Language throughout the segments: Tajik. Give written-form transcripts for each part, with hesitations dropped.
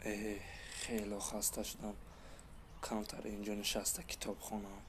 Хело хаста шудам. Камтар инҷо нишаста китоб хонам.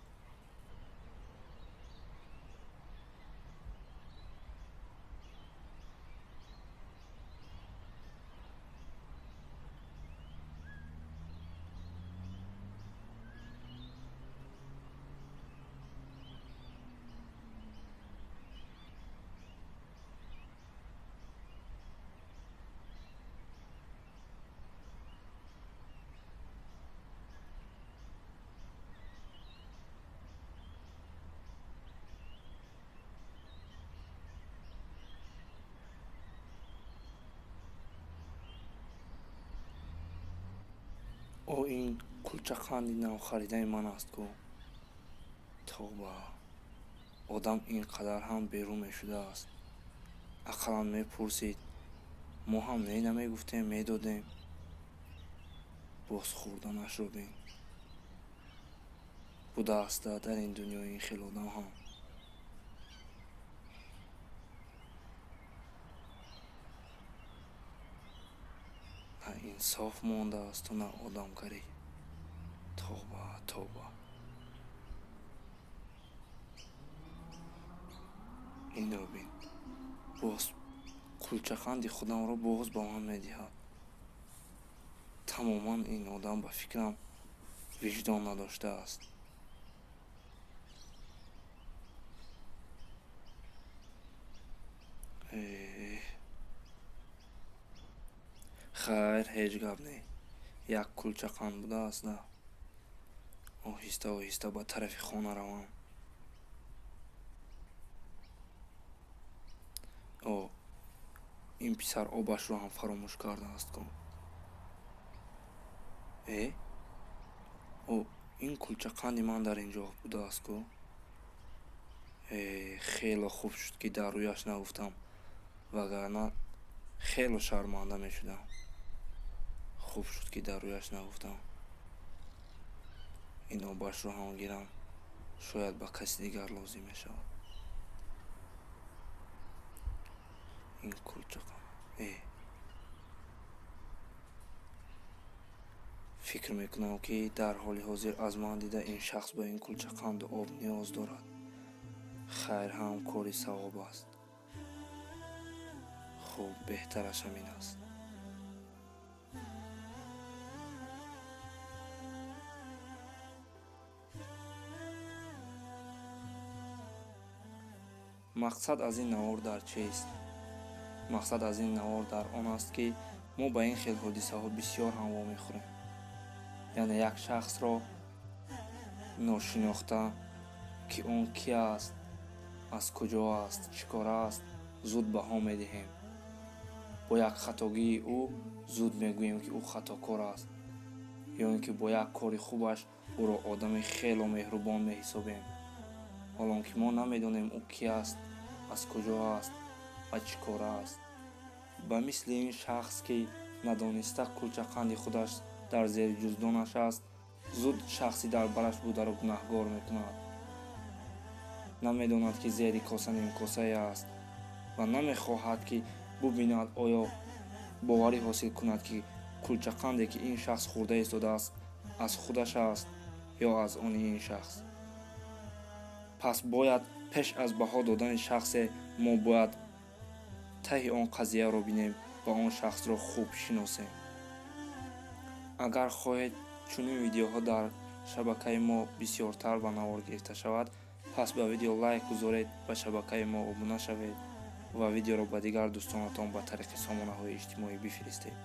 О, ин кулчақанди навхаридаи ман аст ку. Тавба, одам ин қадар ҳам берун мешудааст. Ақаллан мепурсид, мо ҳам не намегуфтем, медодем. Боз хӯрданашро бин. Будааст дар ин дунё ин хел одам ҳам. На инсоф мондаасту, на одамгарӣ. Тавба, тавба. Инро бин. Боз кулчақанди худамро боз ба ман медиҳад. Тамоман ин одам ба фикрам виҷдон надоштааст. Хайр, ҳеҷ гап не. Як кулчақанд будааст да. Оҳиста оҳиста ба тарафи хона равам. О, ин писар обашро ҳам фаромӯш кардааст ку. Э? О, ин кулчақанди ман дар ин ҷо будааст ку. Э, хело хуб шуд, ки дар рӯяш нагуфтам, вагарна хело шарманда мешудам. Хуб шуд, ки дар рӯяш нагуфтам. Ин обашро ҳам гирам, шояд ба каси дигар лозим мешавад. Ин кулчақанд. Э. Фикр мекунам, ки дар ҳоли ҳозир аз ман дида ин шахс ба ин кулчақанду об ниёз дорад. Хайр ҳам кори савоб аст. Хуб, беҳтараш ҳамин аст. Мақсад аз ин навор дар чист? Мақсад аз ин навор дар он аст, ки мо ба ин хел ҳодисаҳо бисёр ҳам вомехӯрем. Яъне як шахсро ношинохта, ки он ки аст, аз куҷо аст, чӣ кор аст, зуд баҳо медиҳем. Бо як хатогии ӯ зуд мегӯем, ки ӯ хатокор аст, ё ин ки бо як кори хубаш ӯро одами хело меҳрубон меҳисобем, ҳолон ки мо намедонем ӯ ки аст, аз куҷо аст ва чӣ кор аст. Ба мисли ин шахс, ки надониста кулчақанди худаш дар зери ҷуздонаш аст, зуд шахси дар бараш бударо гунаҳгор мекунад. Намедонад, ки зери коса нимкосае аст ва намехоҳад, ки бубинад, оё боварӣ ҳосил кунад, ки кулчақанде, ки ин шахс хӯрда истодааст, аз худаш аст ё аз они ин шахс. Пас бояд пеш аз баҳо додани шахсе мо бояд таҳи он қазияро бинем ва он шахсро хуб шиносем. Агар хоҳед чунин видеоҳо дар шабакаи мо бисёртар ба навор гирифта шавад, пас ба видео лайк гузоред, ба шабакаи мо обуна шавед ва видеоро ба дигар дӯстонатон ба тариқи сомонаҳои иҷтимоӣ бифиристед.